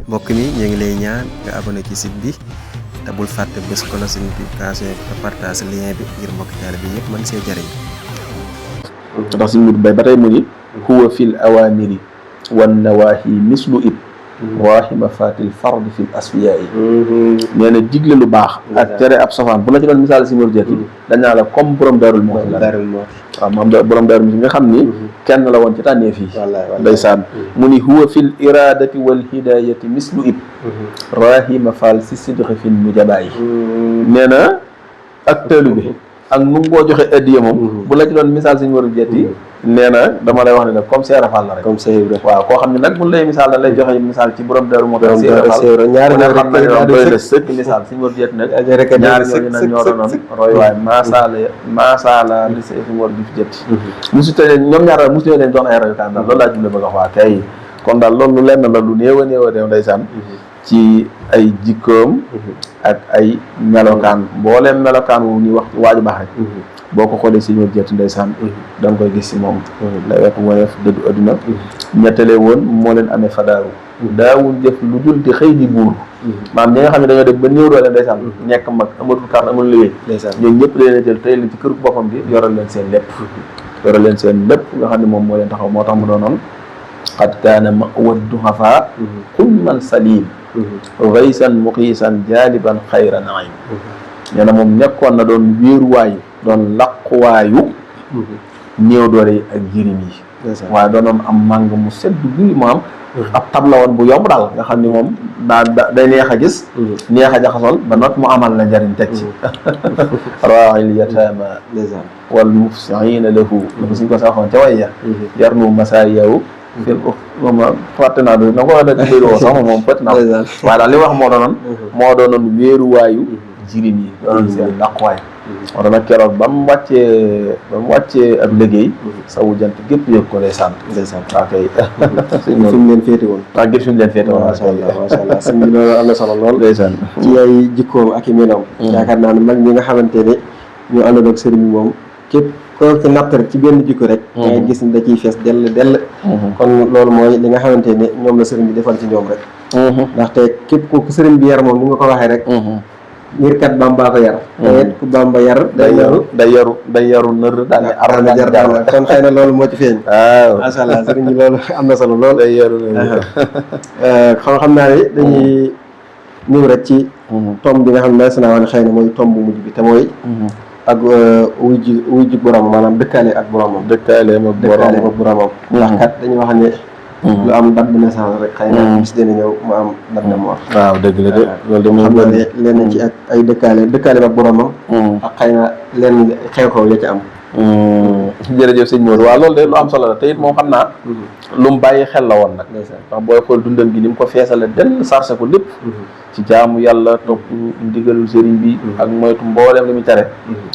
mbokk mi ñu ngi lay ñaan nga abonné ci site bi te bul fàtte bés cloche notification bi te partage lien bi ngir mbokk taal bi yëpp mën see jëriñ. ndax suñu mbir bay ba tey mu ni huwa fil awamiri wan nawahi mislu ib waaxima fatil fard fil asfiya yi nee na digle lu baax ak tere ab safaan bu la ci doon misaal si Mor Diatty dañaa la comme borom Daarul Muxti la waaw moom borom Daarul Muxti nga xam ni kenn la woon ci tànneef yi ndeysaan mu ni huwa fil iradati wal hidayati mislu ib rahima fall si sidqi fin mu jabaa yi nee na ak teelu bi ak nu mu koo joxe addiya moom bu la ci doon misaal si Mor Diatty nee na dama lay wax ne nag comme Seera Fall la rek comme Seera waaw koo xam ne nag bu lay misaal da lay joxe misaal ci borom Daaru Muxti Seera ñaari nga xam ne ñoo doy la sëkk misaal si Mor Diatty nag ñaari ñooñu nag ñoo doonoon roy waaye maasala li si Mor Diatty mosu tëjee ñoom ñaar mosu leen doon ay royukaay daal loolu laa juble bëgg a wax waa kay kon daal loolu lenn la lu néew a néew a néew ndeysaan ci ay jikkoom ak ay melokaan mbooleem melokaan wu ñuy wax waaju baax rek boo ko xoolee si Mor Diatty ndeysaan da nga koy gis si moom la wetu woyof dëddu adduna ñettalee woon moo leen amee fadaaru daawul jëf lu dul di xëy di buur maam ñi nga xam ne dañoo dem ba néew doole ndeysaan nekk mag amatul kàr amul liggéey ñooñu ñëpp leen a jël tey leen ci kër boppam bi yoral leen seen lépp nga xam ne moom moo leen taxaw moo tax mu doonoon qad kaana mawaddu xafa xumman salim raysan muqiisan jaaliban xayra naim nee na moom nekkoon na doon wéeruwaayu doon laquwaayu néew doole yi ak jirim yi waaye doonoon am màng mu sedd guy mu am ab tabla woon bu yomb daal nga xam ni moom day neex a gis neex a jaxasool ba not mu amal la njariñ teg ci raa'il yataama wal mufsiina lahu dafa suñ ko saxoon ca way ya yarnu masaayawu moom fàtte naa do na ko wax dëgg woo sax moom fët naa waaye daal li wax moo doonoon wéeruwaayu jirim yi doonoon seen laquwaay moo tax nag keroog ba mu wàccee ab liggéey sawu jant gépp yëg ko ndeysaan waa kay fi mu leen féete woon waaw ngir fi mu leen féete woon macha allah sëñ bi loolu am na solo lool ndeysaan ci ay jikkoom ak i meloom yaakaar naa ne mag ñi nga xamante ne ñu àndoon ak sëriñ bi moom képp koo ci natt rek ci benn jikko rek da ngay gis ni da ciy fees dell kon loolu mooy li nga xamante ne ñoom la sëriñ bi defal ci ñoom rek ndaxte képp ku sëriñ bi yar moom ni nga ko waxee rek ngir kat Bamba ko yar te ku Bamba yar day yaru nër daal ne arana jar daal kon xëy na loolu moo ci feeñ waaw macha allah sëriñ bi loolu am na solo lool day yaru nër xam naa ne dañuy ñëw rek ci tomb bi nga xam ne naa wane xëy na mooy tomb bu mujj bi te mooy ak wuy ji boromam maanaam dëkkaale ak boromam ndax kat dañuy wax ne lu am date de naissance rek xëy na bis dina ñëw mu am date de mort waaw dëgg la de loolu de xam na ne lenn ci ak ay dëkkaale ak boromam ak xëy na lenn xew-xew ya ci am jërëjëf sëñ Modou waaw loolu de lu am solo la te it moom xam naa lu mu bàyyi xel la woon nag ndax booy xool dundam gi ni mu ko feesale dell sarse ko lépp ci jaamu yàlla topp ndigalul sëriñ bi ak moytu mbooleem li mu tere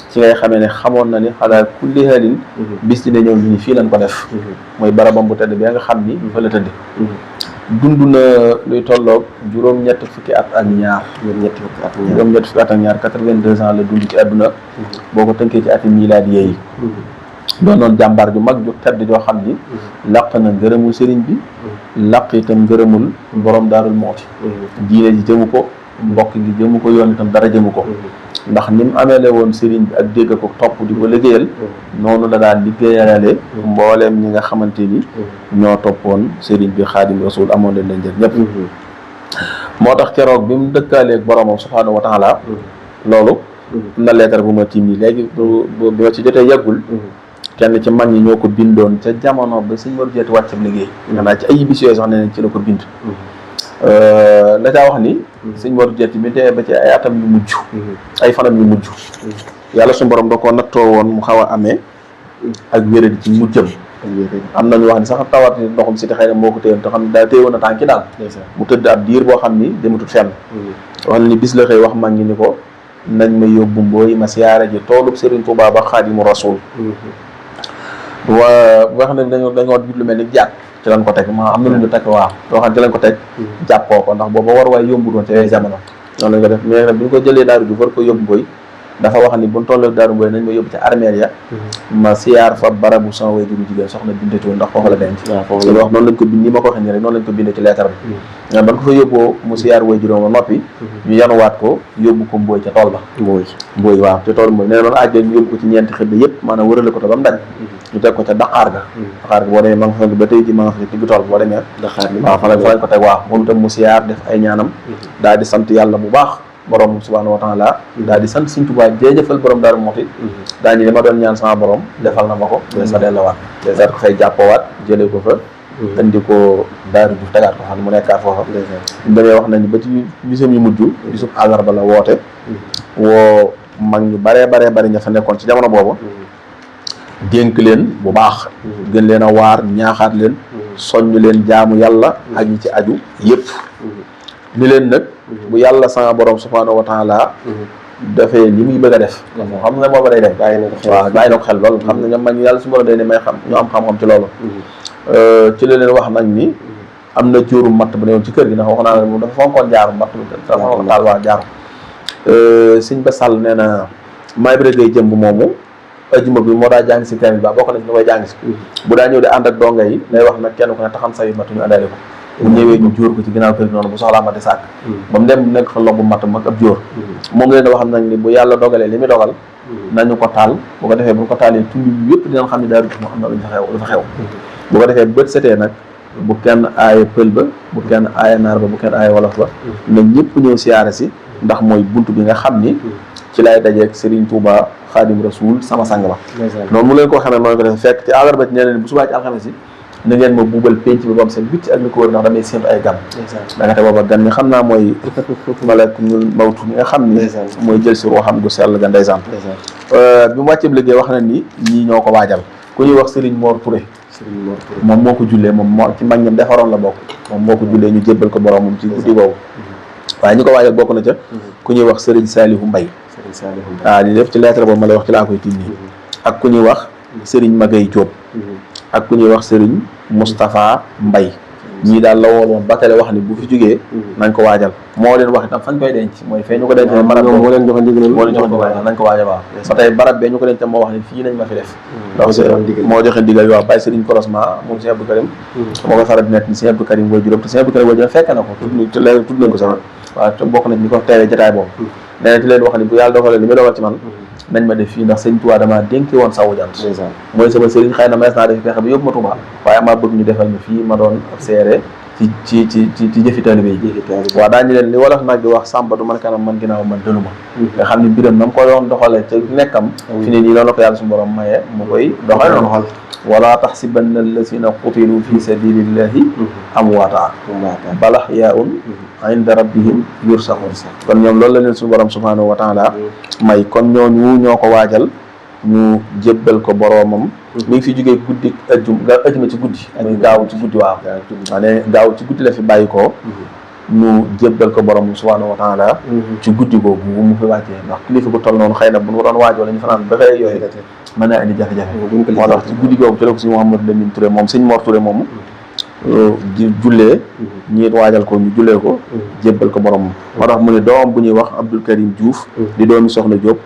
ci ngay xamee ne xamoon na ni xalaa kulli halin bis dina ñëw ñu ni fii lañ ko def mooy barabam bu tëdd bi nga xam ni fa la tëdd dund na luy tolloog juróom-ñett fukki at ak ñaar 82 ans la dund ci àdduna boo ko tënkee ci ati milaadi yi doonoon jàmbaar ju mag ju tedd joo xam ni laq na ngërëmul sëriñ bi laq itam ngërëmul borom Daarul Muxti diine ji jëmu ko mbokk gi jëmu ko yoon itam dara jëmu ko ndax ni mu ameele woon sëriñ bi ak dégg ko topp di ko liggéeyal noonu la daan liggéeyalale mbooleem ñi nga xamante ni ñoo toppoon sëriñ bi Xaadim Rasul amoon leen leen njër ñëpp moo tax keroog bi mu dëkkaaleeg boromam subhaanahu wa taala loolu na leetar bu ma tiim yi léegi bi ma ci jotee yàggul kenn ci mag ñi ñoo ko bindoon ca jamono ba sëñ Mor Diatty wàccam liggéey nga naa ci ay bis yooyu sax ne nañ ci la ko bind la caa wax ni sëñ Mor Diatty bi dee ba ci ay atam yu mujj ay fanam yu mujj yàlla suñu borom da koo nattoo woon mu xaw a amee ak wéradi ci mujjam am nañu wax ni sax tawat ndoxum si te xëy na moo ko téyoon te xam ne daal téyewoon na tànki daal mu tëdd ab diir boo xam ni dematut fenn wax na ni bis la xëy wax mag ñi ni ko nañ ma yóbbu mbooy ma siyaare ji toolub Serigne Touba ba Xaadimu Rasul wax na dañoo lu mel ni jàpp ci lañ ko teg ma am na lu ñu teg waaw loo xam ci lañ ko teg jàppoo ko ndax booba war waaye yombu doon ci ay jamono noonu lañ ko def mais nag bi ñu ko jëlee daaru bi war ko yóbbu mbooy dafa wax ni bu tollee Daaru Mboy nañ ma yóbbu ca armeel ya ma siyaar fa barabu sama way juru jigéen soxna Binta Cuun ndax foofu la denc loolu wax noonu lañ ko bind ni ma ko waxee nii rek noonu lañ ko bindee ci leetar bi nga ban ko fa yóbboo mu siyaar way juróom ba noppi ñu yanuwaat ko yóbbu ko Mbooy ca tool ba Mbooy waaw ca tool Mbooy nee na noonu àjjee ñu yóbbu ko ci ñeenti xëdd yëpp maanaam wërale ko te ba mu dañ ñu teg ko ca Daqaar ga boo demee ma nga fa ba tey ji ma nga fa ci digg tool boo demee waaw fa lañ ko teg waaw moom itam mu siyaar def ay ñaanam daal di sant yàlla bu baax borom subhaanahu wa taala daal di sant Sëriñ Tuubaa jëfal borom Daaru Muxti daa ni li ma doon ñaan sama borom defal na ma ko sa dellawaat daal ko fay jàppawaat jëlee ko fa indi ko Daaru Juuf tegaat ko xam ne mu nekkaat foofa demee wax nañ ba ci bisam yu mujj bisub àllarba la woote woo mag ñu baree ña fa nekkoon ci jamono boobu dénk leen bu baax gën leen a waar ñaaxaat leen soññ leen jaamu yàlla ak ñi ci aju yëpp ni leen nag bu yàlla sama borom subhaanahu wa taala dafee li muy bëgg a def moom xam ne moom day dem waaw bàyyi na ko xel loolu xam ne ñoom mag ñu yàlla su borom day ne may xam ñu am xam-xam ci loolu ci la leen wax nag ni am na jóoru matt bu newoon ci kër gi ndax wax naa ne moom dafa fonkoon jaaru matt dafa taal waa jaaru sëñ ba sàll nee na may bi gay jëmb moomu ajuma bi moo daa jàng si terme bi ba bokk na ci ñu koy jàng si bu daa ñëw di ànd ak donga yi lay wax nag kenn ku ne taxam sayu matt ñu àndaale ko bu ñëwee ñu jóor ko ci ginnaaw kër gi noonu bu soxlaa ma di sàkk ba mu dem nekk fa lobbu matt mag ab jóor moom leen wax nag ni bu yàlla dogalee li muy dogal nañu ko taal bu ko defee bu ko taalee tund yëpp dinañ xam ne Daaru Juuf moo am na lu fa xew bu ko defee bët setee nag bu kenn aaye pël ba bu kenn aaye naar ba bu kenn aaye wolof ba na ñëpp ñëw siyaare si ndax mooy bunt bi nga xam ni ci lay dajeeg Serigne Touba Xaadim Rasuul sama sang ba noonu mu leen ko xamee noonu ko def fekk ci àllarba ci ñeneen bu subaa ci alxames yi na ngeen ma buubal penc bi ba mu seen bitti ak li ko wër ndax damay séentu ay gan da nga te booba gan mi xam naa mooy malakul mawtu mi nga xam ni mooy jël si roo xam gu sell ga ndeysaan bi mu wàccee liggéey wax na ni ñii ñoo ko waajal ku ñuy wax Serigne Mor Touré moom moo ko jullee moom moo ci mag ñam defaroon la bokk moom moo ko jullee ñu jébbal ko borom moom ci guddi boobu waaye ñi ko waajal bokk na ca ku ñuy wax Serigne Salihu Mbay waaw li def ci lettre boobu ma lay wax ci laa koy tiim nii ak ku ñuy wax Serigne Magay Diop ak ku ñuy wax Serigne Moustapha Mbay ñii daal la woon ba tele wax ni bu fi jógee nañ ko waajal moo leen wax itam fañ koy denc mooy fee ñu ko denc barab moo leen joxe ndigal nañ ko waajal waaw ba tey barab bee ñu ko denc moo wax ni fii nañ ma fi def ndax moo joxe ndigal waaw bàyyi Serigne Korosma moom Serigne Abdou Karim moo ko faral di nekk ni Serigne Abdou Karim way juróom te Serigne Abdou Karim way juróom fekk na ko léegi tudd nañ ko sax waaw te bokk nañ ñi ko teewee jotaay boobu nee na ci leen wax ni bu yàlla dogalee li muy dogal ci man nañ ma def fii ndax sëñ Tuubaa damaa dénki woon sawu jant mooy sama sëriñ xëy na mees naa def fexe bi yóbbu ma Tuubaa waaye maa bëgg ñu defal ma fii ma doon ab seere ci jëfi taalibe yi waaw daañu leen li wolof nag di wax sàmba du man kanam man ginnaaw man dëlu ma nga xam ne mbiram na mu ko doon doxalee te nekkam fi ne nii loolu la ko yàlla suñu borom maye mu koy doxale noonu wala taxsibanna allazina qutilu fi sabilillahi amwaata bal ahyaa'un inda rabbihim yursaqun kon ñoom loolu la leen suñu borom subhanahu wa taala may kon ñooñu ñoo ko waajal ñu jébbal ko boroomam mi ngi fi jógee guddi ajjuma ci guddi ak gaaw ci guddi waaw ne gaaw ci guddi la fi bàyyi ko ñu jébbal ko borom subhanahu wa taala ci guddi googu mu fi wàccee ndax kilifa gu toll noonu xëy na bu ñu doon waajoo la ñu fanaan ba fay yooyu mën naa indi jafe-jafe moo tax ci guddi googu ci la ko suñu Mouhamadou Lamine Touré moom sëñ Mor Touré moom jullee ñiit waajal ko ñu jullee ko jébbal ko borom moo tax mu ne doomam bu ñuy wax Abdoul Karim Diouf di doomi Soxna Diop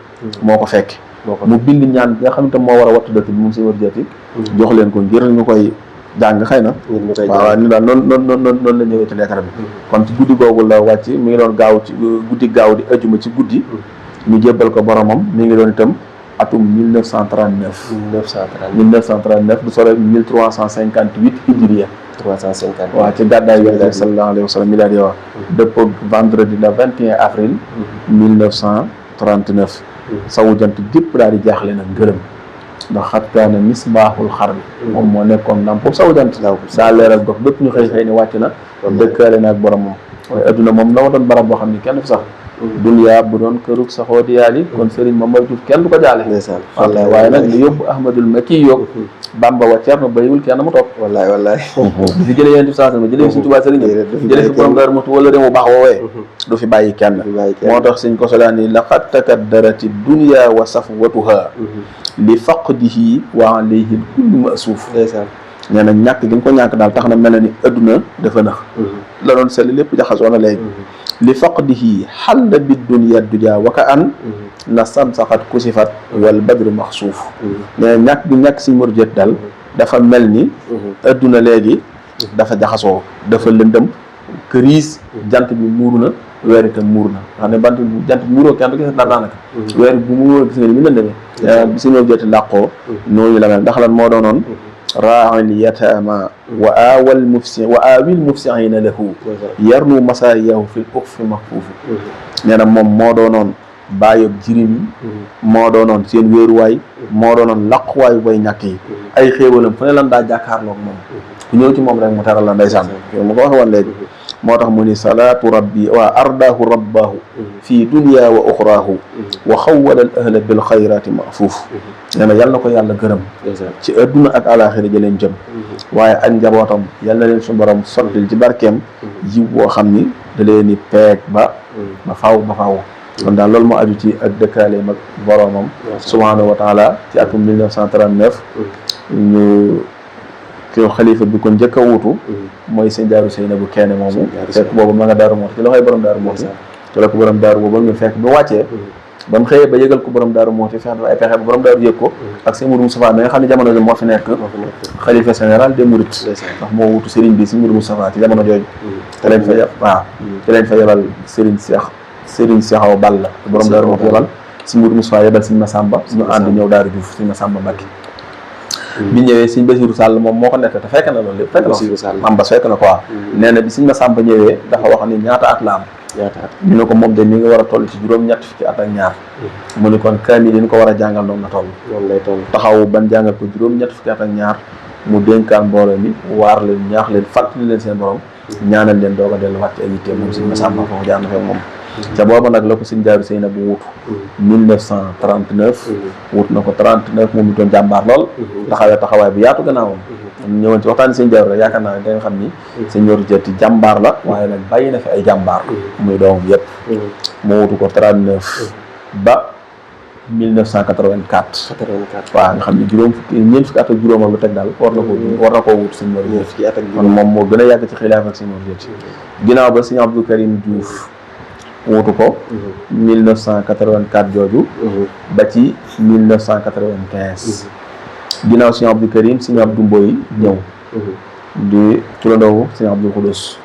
moo ko fekk mu bind ñaan bi nga xam ne moo war a wattu dëkk bi moom si war jati jox leen ko ngir ñu koy jàng xëy na waaw ni daal noonu la ñëwee ci leetar bi kon ci guddi googu la wàcc mi ngi doon gaaw ci guddi gaaw di ajuma ci guddi ñu jébbal ko boromam mi ngi doon itam atum 1939 du sore 1358 hijriya 350 waaw ci gàddaay Yonent bi sallallahu alayhi wa sallam miladi waaw dëppoo vendredi le 21 avril 1939 sawu jant gépp daal di jaaxle nag ngërëm ndax xat kaana misbaaxul xar bi moom moo nekkoon ndam foofu sawu jant daa leeral gox bépp ñu xëy ni wàcc na dëkkaale na ak borom moom waaye adduna moom la ma doon barab boo xam ne kenn fi sax duniyaa bu doon kërug saxoo di yaali kon Serigne Mamar Diouf kenn du ko jaale waaye nag li yóbbu Ahmadul Makki yóbbu Bamba wa Cerno bayiwul kenn mu topp wallaay du fi jëlee yéen di sens ma jëlee fi Sëriñ Tuubaa Serigne jëlee fi borom Daaru Muxti wala réew mu baax woowee du fi bàyyi kenn moo tax Sëriñ Kosolaani laqad takaddarati dunya wa safwatuha li faqdihi wa alayhi kullu masuuf nee na ñàkk gi nga ko ñàkk daal tax na mel na ni adduna dafa nax la doon sell lépp jaxasoo na léegi li faqdihi xalla bi dunya duja wa ka an na samsaxat kusifat wal badru maxsuuf mais ñàkk gi ñàkk Sëñ Modou Diaty daal dafa mel ni adduna léegi dafa jaxasoo dafa lëndëm këriis jant bi muuru na weer itam muur na xam ne jant bi muuroo kenn du gis dara daanaka weer bu muuroo gis nga ni mu lëndëmee bi Sëñ Modou Diaty làqoo noonu la mel ndax lan moo doonoon raa'il yataama wa aawil mufsihiina lahu yarnu masaayahu fil uxfi maxfuufi nee na moom moo doonoon bàyyob jirim yi moo doonoon seen wéeruwaay moo doonoon laquwaayu bay ñàkk yi ay xéewalam fu ne lan daa jàkkaarloog moom ku ñëw ci moom rek mu teral la ndeysaan mu ko waxe woon léegi moo tax mu ni salaatu rabbi wa ardaahu rabbaahu fii dunya wa uxraahu wa xawwala al ahla bil xayraati mafuuf nee na yal na ko yàlla gërëm ci adduna ak alaxira jëleen jëm waaye ak njabootam yal na leen su borom sottil ci barkeem yiw boo xam ni da leen ni peeg ba faaw kon daal loolu moo aju ci ak dëkkaaleem ak boromam subhaanahu wa taala ci atum 1939 ñu ko xalifa bi ko njëkk a wuutu mooy sëñ Daaru Seynabu Keene moomu fekk boobu ma nga Daaru Muxti ci loxoy borom Daaru Muxti te la ko borom Daaru boobu ñu fekk ba wàccee ba mu xëyee ba yëgal ko borom Daaru Muxti fexe dafa ay pexe ba borom Daaru yëg ko ak sëñ Mourou Moustapha mi nga xam ne jamono jooju moo fi nekk xalifa général des Mourides ndax moo wuutu Serigne bi sëñ Mourou Moustapha ci jamono jooju te lañ fa te lañ fa yebal Serigne Cheikh Awa Balla borom Daaru Muxti yebal sëñ Mourou Moustapha yebal sëñ Massamba ñu ànd ñëw Daaru Diouf sëñ Massamba Mbacké bi ñëwee sëñ Bassirou Sall moom moo ko nekk te fekk na loolu lépp fekk na am bas fekk na quoi nee na bi sëñ Massamba ñëwee dafa wax ni ñaata at la am ñu ne ko moom de mi nga war a toll ci juróom-ñett fukki at ak ñaar mu ni kon kaamil yi ñu ko war a jàngal noonu la toll taxaw ban jàngal ko juróom-ñett fukki at ak ñaar mu dénkaan mbooloo mi waar leen ñaax leen fàttali leen seen borom ñaanal leen doog a delluwaat ci ay yitte moom sëñ Massamba foofu jaar na fekk moom ca booba nag la ko sëñ Daaru Seynabu wuutu 1939 wut na ko 39 moom itam jàmbaar lool taxawaay bu yaatu gannaawam ñëwoon ci waxtaani sëñ Daaru rek yaakaar naa da nga xam ni sëñ Modou Diaty jàmbaar la waaye nag bàyyi na fi ay jàmbaar muy doomam yëpp moo wutu ko 39 ba 1984 waaw nga xam ne ñeent fukki at ak juróomam lu teg daal war na koo wut sëñ Modou Diaty kon moom moo gën a yàgg ci xilaaf ak sëñ Modou Diaty ginnaaw ba sëñ Abdou Karim Diouf wuutu ko 1984 jooju ba ci 1995 ginnaaw sëñ Abdou Karim sëñ Abdou Mboy ñëw di turandoo sëñ Abdou Khoudous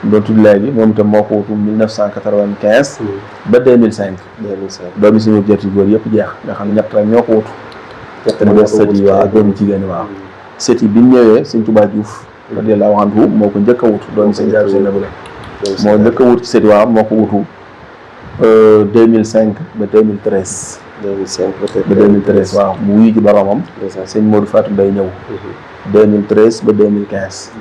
doon tudd léegi moom itam moo ko wuutu 1995 ba 2005 doomi sëñ Modou Diaty góor yëpp jeex nga xam ne ñett rek ñoo ko wuutu sët yi waaw doomi jigéen yi waaw sët yi bi mu ñëwee sëñ Touba Diouf radiyallahu anhu moo ko njëkk a wuutu doomi sëñ Daaru Seynabu la moo njëkk a wuutu ci sët yi waaw moo ko wuutu 2005 ba 2013 ba 2013 waaw mu wuyu ji boromam sëñ Modou Fatou Mbaye ñëw 2013 ba 2015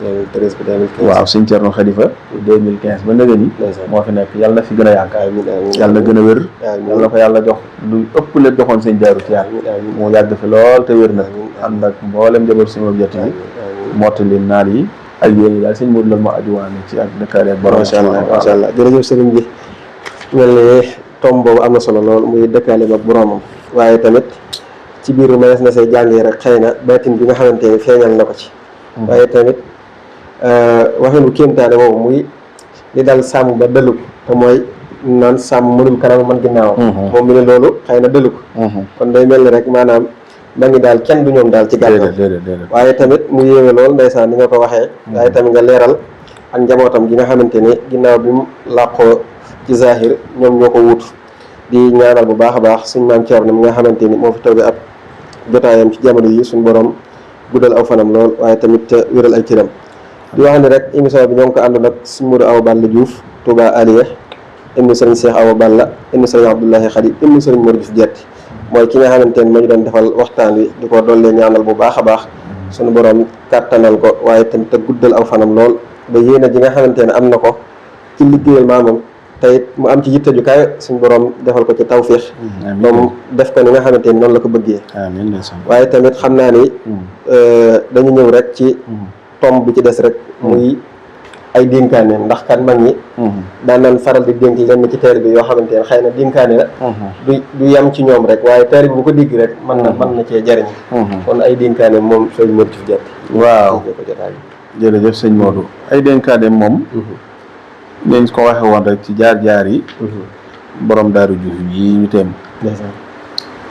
waaw sëñ Thierno Khalifa 2015 ba nëgë ni moo fi nekk yàlla na fi gën a yàgg yàlla na gën a wér yàlla na ko yàlla jox lu ëpp la joxoon sëñ Daaru ci yaat mu yàgg fi lool te wér na ànd ak mboolem njaboot sëñ Modou Diaty bi mottali naal yi ak yéen yi daal sëñ Modou loolu moo ajuwaane ci ak dëkkaale ak borom macha allah jërëjëf sëriñ bi mel ni tom boobu am na solo lool muy dëkkaale ak boromam waaye tamit ci biir manees na say jàngee rek xëy na baatin bi nga xamante ni feeñal na ko ci waaye tamit waxinu kéemtaane boobu muy li dal sàmm ba dëllu ko te mooy naan sàmm mënul kanam man ginnaaw moom mi ne loolu xëy na dëllu ko kon day mel ni rek maanaam ma ngi daal kenn du ñoom daal ci gàttal waaye tamit mu yéeme lool ndeysaan ni nga ko waxee waaye tamit nga leeral ak njabootam gi nga xamante ni ginnaaw bi mu làqoo ci zahir ñoom ñoo ko wut di ñaanal bu baax a baax suñ maam Thierno mi nga xamante ni moo fi toogee ab jotaayam ci jamono yi suñ borom guddal aw fanam lool waaye tamit wéral ay cëram di wax ni rek émission bi ñoo ngi ko àndoon ak suñ Modou Awa Balla Diouf Touba Aliya ibnu sëriñ Cheikh Awa Balla ibnu sëriñ Abdoulahi Khadi ibnu sëriñ Modou Diaty mooy ki nga xamante ni moo ñu doon defal waxtaan wi di ko dollee ñaanal bu baax a baax suñu borom kàttanal ko waaye tamit te guddal aw fanam lool ba yéene ji nga xamante ne am na ko ci liggéeyal maamam te it mu am ci yitte ju kawe suñu borom defal ko ci tawfiix moom def ko ni nga xamante ni noonu la ko bëggee waaye tamit xam naa ni dañu ñëw rek ci tomb bi ci des rek muy ay dénkaane ndax kan mag ñi daan naan faral di dénk lenn ci teer bi yoo xamante ne xëy na dénkaane la du yem ci ñoom rek waaye teer bi bu ko dégg rek mën na cee jariñ kon ay dénkaane moom sëñ Modou Diaty waaw jërëjëf sëñ Modou ay dénkaane moom nañ ko waxe woon rek ci jaar-jaar yi borom Daaru Juuf yi ñu teem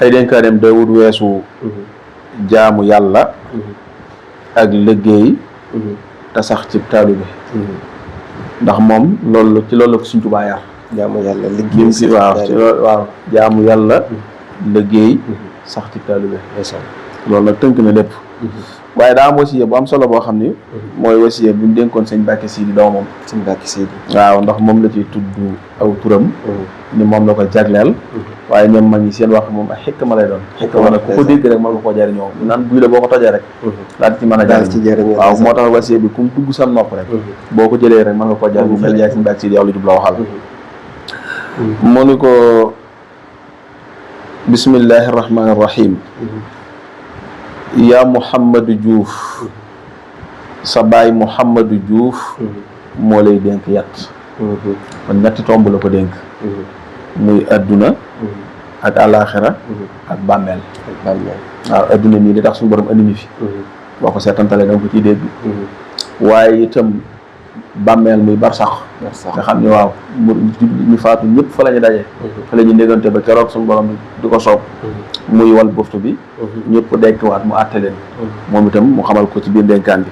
ay dénkaaneem day wut weesu jaamu yàlla ak liggéey te sax ci taalibe ndax moom loolu ci loolu la ko Sëriñ Tuubaa yar jaamu yàlla liggéey si waaw ci loolu waaw jaamu yàlla liggéey sax ci taalibe loolu nag tënk na lépp waaye daa am wasiya bu am solo boo xam ni mooy wasiya bu ñu dénkoon sëñ Mbàkke Sidi doomam sëñ Mbàkke Sidi waaw ndax moom la ciy tudd aw turam ni moom la ko jagleel waaye ñoom mag ñi seen wax moom ak xikma lay doon xikma nag ku ko dégg rek mën nga koo jariñoo bu naan buy la boo ko tojee rek daal ci mën a jariñ waaw moo tax wasiya bi ku mu dugg sa nopp rek boo ko jëlee rek mën nga koo jariñ mel yaay sëñ Mbàkke Sidi yow la jub la waxal mu ni ko bismillahi rahmaani rahim yaa Mouhamadou Diouf sa baay Mouhamadou Diouf moo lay dénk yat kon ñetti tomb la ko dénk muy adduna ak àllaaxira ak bàmmeel waaw adduna mii li tax suñu borom andi ñu fi boo ko seetantalee da nga ko ciy dégg waaye itam bàmmeel muy barsax nga xam ne waaw ñu faatu ñëpp fa la ñu daje fa la ñu ndégante ba keroog suñu borom di ko soob muy wal buftu bi ñëpp dekkwaat mu àtte leen moom itam mu xamal ko ci biir dénkaan bi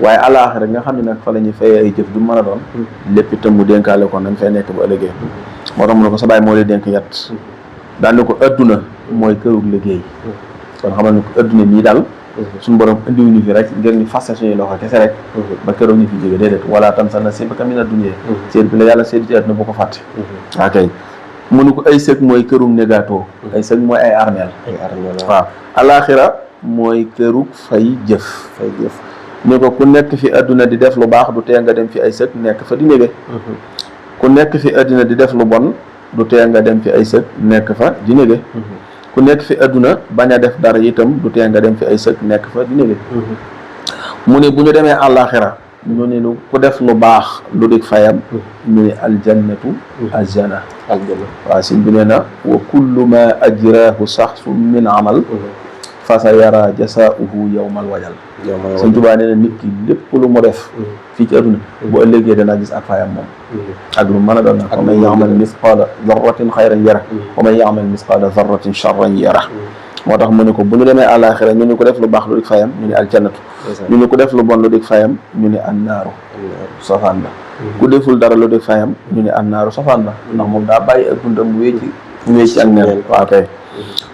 waaye àllaaxira nga xam ne nag fa la ñuy fayee ay jëf du mën a doon lépp itam mu dénkaale ko nañ fay nekk bu ëllëgee moo tax mu ne ko sa baay moo lay dénk yat daan ne ko adduna mooy kërug liggéey kon xamal ne ko adduna mii daal suñu borom indiwuñu fi rek ngir ñu faste suñuy loxo kese rek ba keroog ñu fi jóge déedéet wala tam sa nasiibaka mina dunya séer bi la yàlla séedi ci àdduna bu ko fàtte waa kay mu ne ko ay sëg mooy kërug négatoo ay sëg mooy ay armeel waaw alaaxira mooy kërug fay jëf ñu ko ku nekk fi àdduna di def lu baax du tee nga dem fi ay sëg nekk fa di nége ku nekk fi àdduna di def lu bon du tee nga dem fi ay sëg nekk fa di nége ku nekk fi àdduna bañ a def dara itam du tee nga dem fi ay sëg nekk fa di nége mu ne bu ñu demee àllaaxira ñu ne ku def lu baax lu dik fayam ñu ne aljannatu aljana waaw sin bi nee na wa kullu ma ajrahu saxsun min amal fa sa yara jasauhu yawmal wajal Sëñ Tuubaa nee na nit ki lépp lu mu def fii ci àdduna bu ëllëgee danaa gis ak fayam moom ak lu mën a doon nag wa man ya'mal misqaala darratin xayran yara wa man ya'mal misqaala darratin charran yara moo tax mu ne ko bu ñu demee àllaaxira ñu ne ko def lu baax lu dik fayam ñu ne aljannatu ñu ne ko def lu bon lu dik fayam ñu ne annaaru safaan ba ku deful dara lu dik fayam ñu ne annaaru safaan ba ndax moom daa bàyyi ak dundam mu wéy ci ak neen waaw kay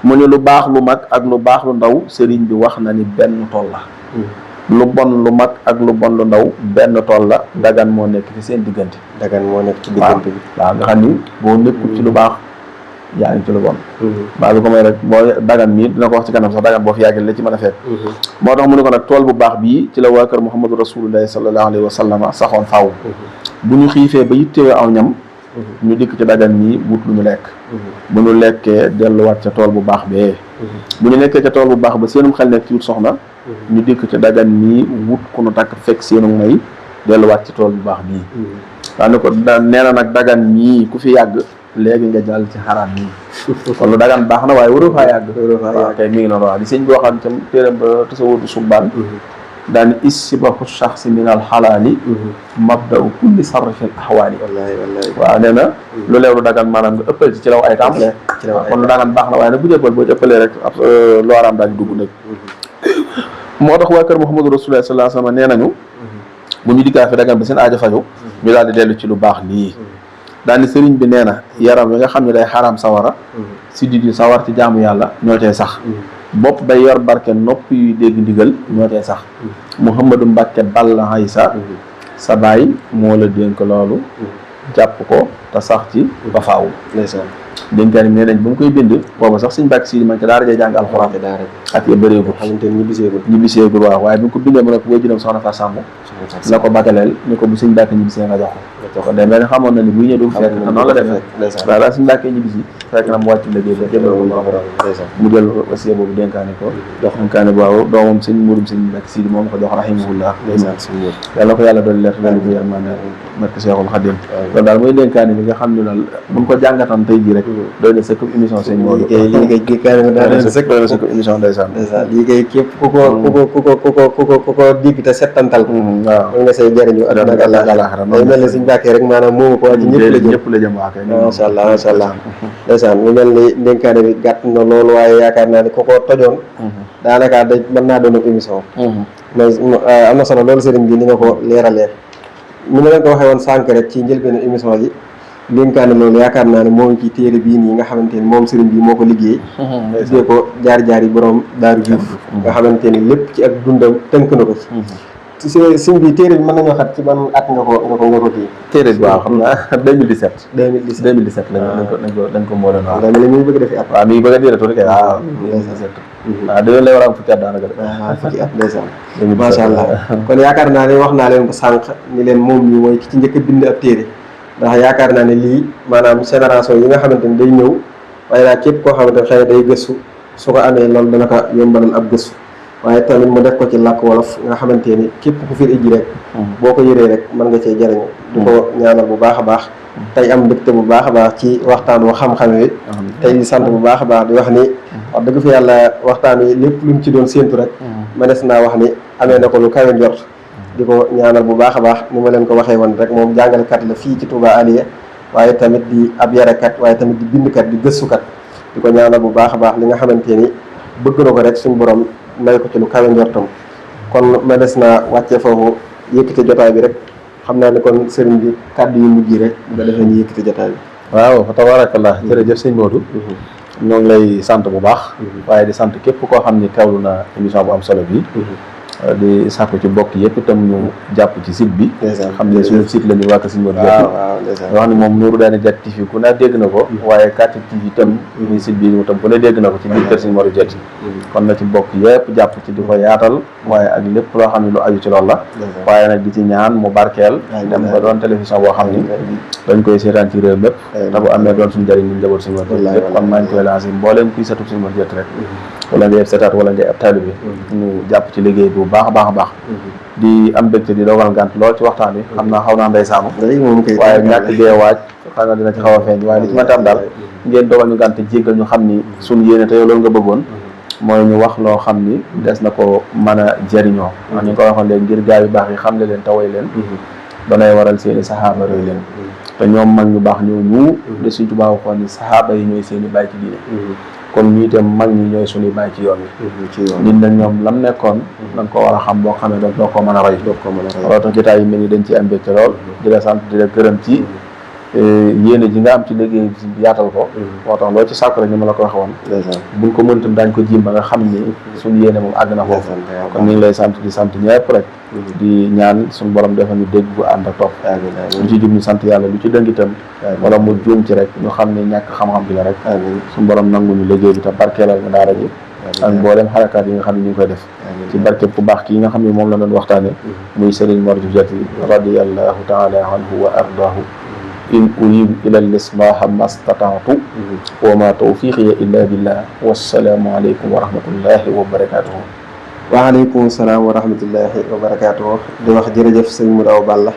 mu ne lu baax lu mag ak lu baax lu ndaw sëriñ bi wax na ni benn tool la lu bon lu mag ak lu bon lu ndaw benn tool la dagan moo nekk fi seen diggante dagan moo nekk ci diggante bi waaw nga xam ni boo nekkul ci lu baax yaa ngi ci lu bon baa bi ko may rek boo dagan mii dina ko wax ci kanam sax dagan boo fi yàggee la ci mën a fekk moo tax mu ne ko nag tool bu baax bii ci la waa kër Muhammadu Rasulullahi sallallahu alayhi wa sallama saxoon faaw bu ñu xiifee ba yittewee aw ñam ñu dikk ci dagan ñi wut lu ñu lekk bu ñu lekkee delluwaat ca tool bu baax bee bu ñu nekkee ca tool bu baax ba seenum xel nekk ci wut soxna ñu dikk ci dagan ñi wut ku nu takk fekk seenu may delluwaat ci tool bu baax bii daa ne ko nee na nag dagan ñii ku fi yàgg léegi nga jàll ci xaraam ñii kon lu dagan baax na waaye waroo faa yàgg waaw kay mi ngi noonu waaw di sëñ bi waxaan tam téeram ba tasawudu subbaan daani issibahu shaxsi min al xalaali mabda'u kulli sarrifil axwaali waaw nee na lu leew lu dagan maanaam nga ëppal ci law ay tàmbalee kon lu dagan baax na waaye nag bu jëppal boo ci ëppalee rek ab lu araam daal di dugg nag moo tax waa kër Muhammadu Rasulullah sallallahu alayhi wa sallam nee nañu bu ñu diggaa fi dagan ba seen aajo faju ñu daal di dellu ci lu baax lii daani sëriñ bi nee na yaram wi nga xam ne day xaraam sawara si di di sawar ci jaamu yàlla ñoo cay sax bopp bay yor barke nopp yuy dégg ndigal ñoo cay sax Mouhamadou Mbacke Balla Aïssa sa baay moo la dénk loolu jàpp ko te sax ci ba faaw dénkaani bi nee nañ ba mu koy bind booba sax suñ Mbàkke Sidi man ca daara jee jàng alxuraan ak ya bëreegul xamante ni ñibbiseegul waaw waaye bi ko bindee mu ne ko boo jënam soxna Far Samb la ko bataleel ni ko bu suñ Mbàkke ñibbisee nga jox ko de mel xamoon na ni buy ñëw du fekk te noonu la defee waaw daal suñ Mbàkke ñibbisi fekk na mu wàcc liggéey ba jëmee ko mu jël wasiya boobu dénkaani ko jox dénkaani boobu doomam sëñ Murum sëñ Mbàkke Sidi moom ko jox rahimahullah yàlla ko yàlla doon leer loolu bu yërmande barke Seexul Xadim loolu daal mooy dénkaani bi nga xam ne daal buñ ko jàngatan tey ji rek doy na sëkk émission sëñ Modou lii kay doy na sëkk émission ndeysaan lii kay képp ku ko dégg te settantal waaw nga say jëriñu ak àllaaxira day mel ne Mbàkke rek maanaam moomu ko waaye ci ñëpp la jëm waa kay macha allah macha allah ndeysaan mu mel ni dénkaane bi gàtt na loolu waaye yaakaar naa ni ku ko tojoon daanaka da mën naa doon émission mais am na solo loolu sëriñ bi ni nga ko leeralee ni ma leen ko waxee woon sànq rek ci njëlbeenu émission bi dénkaane loolu yaakaar naa ne moom ci téere bii nii nga xamante ni moom sëriñ bi moo ko liggéey tuddee ko jaar-jaar yi borom Daaru Juuf nga xamante ni lépp ci ak dundam tënk na ko ci sëriñ bi téere bi mën nañoo xat ci ban at nga ko kii téere bi waaw xam naa 2017 lañ ko moo doon waaw mi ngi bëgg defi at waaw mi ngi bëgg a diira tuuti kay waaw 2017 waaw dañoo lay war a am fukki at daanaka de fukki at ndeysaan macha allah kon yaakaar naa ne wax naa leen ko sànq ni leen moom ñi mooy ki ci njëkk a bind ab téere ndax yaakaar naa ne lii maanaam génération yi nga xamante ni day ñëw waaye daal képp koo xamante ne xëy na day gëstu su ko amee loolu dana ko yombalal ab gëstu waaye tamit mu def ko ci làkk wolof nga xamante ni képp ku fi ijji rek boo ko yëree rek mën nga cee jëriñu di ko ñaanal bu baax a baax tey am mbégte bu baax a baax ci waxtaan wu xam-xam wi tey di sant bu baax a baax di wax ni wax dëgg fi yàlla waxtaan wi lépp lu mu ci doon séentu rek mënees naa wax ni amee na ko lu kawe njort di ko ñaanal bu baax a baax ni ma leen ko waxee woon rek moom jàngalekat la fii ci Touba Aliya waaye tamit di ab yarekat waaye tamit di bindkat di gëstukat di ko ñaanal bu baax a baax li nga xamante ni bëgg na ko rek suñu borom may ko ci lu kawe njortam kon ma des naa wàccee foofu yëkkati jotaay bi rek xam naa ne kon sëriñ bi kàddu yu mujj rek bu ko defee ñu yëkkati jotaay bi waaw fa tabarakallah jërëjëf sëñ Modou ñoo ngi lay sant bu baax waaye di sant képp koo xam ni teewlu na émission bu am solo bi di sàkku ci bokk yëpp itam ñu jàpp ci site bi xam ne suñu site la ñu wàkk suñu Modou wax ni moom Nourou Darayni Diatty TV ku ne dégg na ko waaye 4TV itam muy site bi mu tam ku ne dégg na ko ci biir kër suñu Modou Diatty kon na ci bokk yëpp jàpp ci di ko yaatal waaye ak lépp loo xam ne lu aju ci loolu la waaye nag di ci ñaan mu barkeel dem ba doon télévision boo xam ni dañ koy seetaan ci réew mépp te bu amee doon suñu njëriñ ñu njaboot suñu Modou Diatty lépp kon maa ngi koy lancé mbooleem kuy satub suñu Modou Diatty rek wala ngay seetaat wala ngay ab taalibe ñu jàpp ci liggéey bu baax a baax a baax di am mbégte di dogal ngant lool ci waxtaan bi xam naa xaw naa ndey saanu waaye ñàkk gee waaj xam na dina ci xaw a feeñ waaye li ci mënta am daal ngeen dogal ñu ngant jéggal ñu xam ni suñu yéene te yow loolu nga bëggoon mooy ñu wax loo xam ni des na ko mën a jëriñoo wax ñu ko waxoon léegi ngir gaa yu baax yi xam le leen taway leen danay waral seeni saxaaba roy leen te ñoom mag ñu baax ñooñu de suñ Tuubaa waxoon ni saxaaba yi ñooy seeni bàyyi ci diine kon ñu itam mag ñi ñooy suñuy bàyyi ci yoon wi nit nag ñoom lam nekkoon da nga ko war a xam boo xamee doo ko mën a roy loolu tax jotaay yi mel ni dañ ci am mbégte lool di la sant di la gërëm ci yéene ji nga am ci liggéey bi yaatal ko moo tax loolu ci sàkku rek ni ma la ko waxe woon buñ ko mëntam daañ ko jim ba nga xam ni suñu yéene moom àgg na foofu kon ñu ngi lay sant di sant ñëpp rek di ñaan suñu borom defal ñu dégg bu ànd ak topp lu ci jub ñu sant yàlla lu ci dëng itam wala mu juum ci rek ñu xam ne ñàkk xam-xam bi la rek suñu borom nangu ñu liggéey bi te barkeelal ñu daara ji ak mboolem xarakaat yi nga xam ne ñu ngi koy def ci barke bu baax kii nga xam ne moom la doon waxtaane muy Serigne Mor Diatty radiyallahu taala anhu wa ardaahu in uridu ila al-islaha mastata'tu wa ma tawfiqiya illa billah wassalaamu aleykum wa rahmatullahi wa barakatuhu waaleykum salaam wa rahmatullahi wa barakatuhu di wax jërëjëf sëñ Modou Awa Balla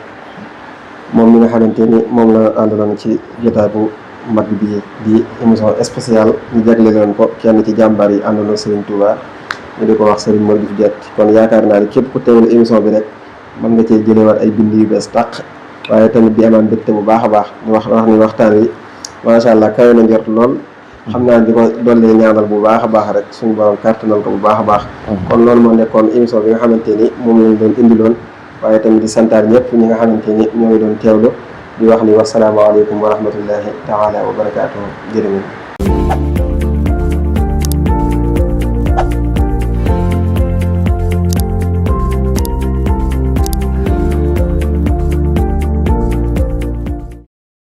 moom mi nga xamante ni moom la àndaloon ci jotaay bu mag bi di émission spéciale ñu jagleeloon ko kenn ci jàmbaar yi àndaloon Serigne Touba ñu di ko wax Serigne Mor Diatty kon yaakaar naa ni képp ku teewlu émission bi rek mën nga cee jëlewaat ay bind yu bees tàq waaye tamit di amaan mbégte bu baax a baax di wax ni waxtaan wi macha allah kawe na njort lool xam naa di ko dollee ñaanal bu baax a baax rek suñu borom kàttanal ko bu baax a baax kon loolu moo nekkoon émission bi nga xamante ni moom lañ doon indiloon waaye tamit di santaar ñëpp ñi nga xamante ni ñoo ngi doon teewlu di wax ni wasalaamaaleykum wa rahmatullahi taala wa barakaatuhu jërë ngeen